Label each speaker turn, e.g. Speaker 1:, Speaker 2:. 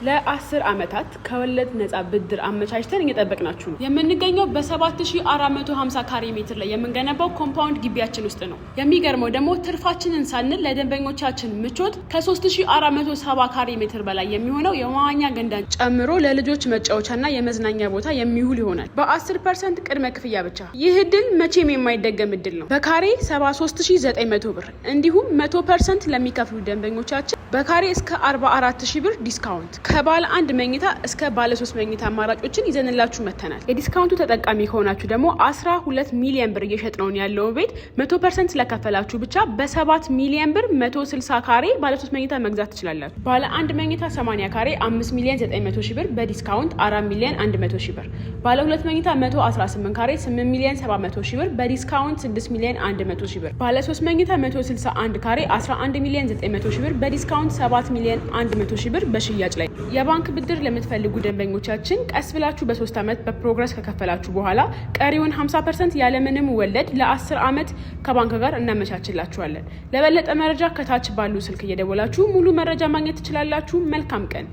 Speaker 1: ለ10 ዓመታት ከወለድ ነጻ ብድር አመቻችተን እየጠበቅናችሁ ነው። የምንገኘው በ7450 ካሬ ሜትር ላይ የምንገነባው compound ግቢያችን ውስጥ ነው። የሚገርመው ደግሞ ትርፋችንን ሳንል ለደንበኞቻችን ምቾት ከ3470 ካሬ ሜትር በላይ የሚሆነው የመዋኛ ገንዳን ጨምሮ ለልጆች መጫወቻና የመዝናኛ ቦታ የሚውል ይሆናል። በ10% ቅድመ ክፍያ ብቻ። ይህ እድል መቼም የማይደገም እድል ነው። በካሬ 73,900 ብር እንዲሁም 100% ለሚከፍሉ ደንበኞቻችን በካሬ እስከ 44,000 ብር discount ከባለ አንድ መኝታ እስከ ባለ ሶስት መኝታ አማራጮችን ይዘንላችሁ መጥተናል። የ discount ኡ ተጠቃሚ ከሆናችሁ ደግሞ 12 ሚሊዮን ብር እየሸጥነውን ያለውን ቤት 100% ስለከፈላችሁ ብቻ በ7 ሚሊዮን ብር 160 ካሬ ባለ ሶስት መኝታ መግዛት ትችላላችሁ። ባለ አንድ መኝታ 80 ካሬ 5 ሚሊዮን 900 ሺህ ብር በ discount 4 ሚሊዮን 100 ሺህ ብር፣ ባለ ሁለት መኝታ 118 ካሬ 8 ሚሊዮን 700 ሺህ ብር በ discount 6 ሚሊዮን 100 ሺህ ብር፣ ባለ ሶስት መኝታ 161 ካሬ 11 ሚሊዮን 900 ሺህ ብር በ discount 7 ሚሊዮን 100 ሺህ ብር በሽያጭ ላይ። የባንክ ብድር ለምትፈልጉ ደንበኞቻችን ቀስ ብላችሁ በ3 ዓመት በ progress ከከፈላችሁ በኋላ ቀሪውን 50% ያለምንም ወለድ ለ10 ዓመት ከባንክ ጋር እናመቻችላችኋለን። ለበለጠ መረጃ ከታች ባሉ ስልክ እየደወላችሁ ሙሉ መረጃ ማግኘት ትችላላችሁ። መልካም ቀን።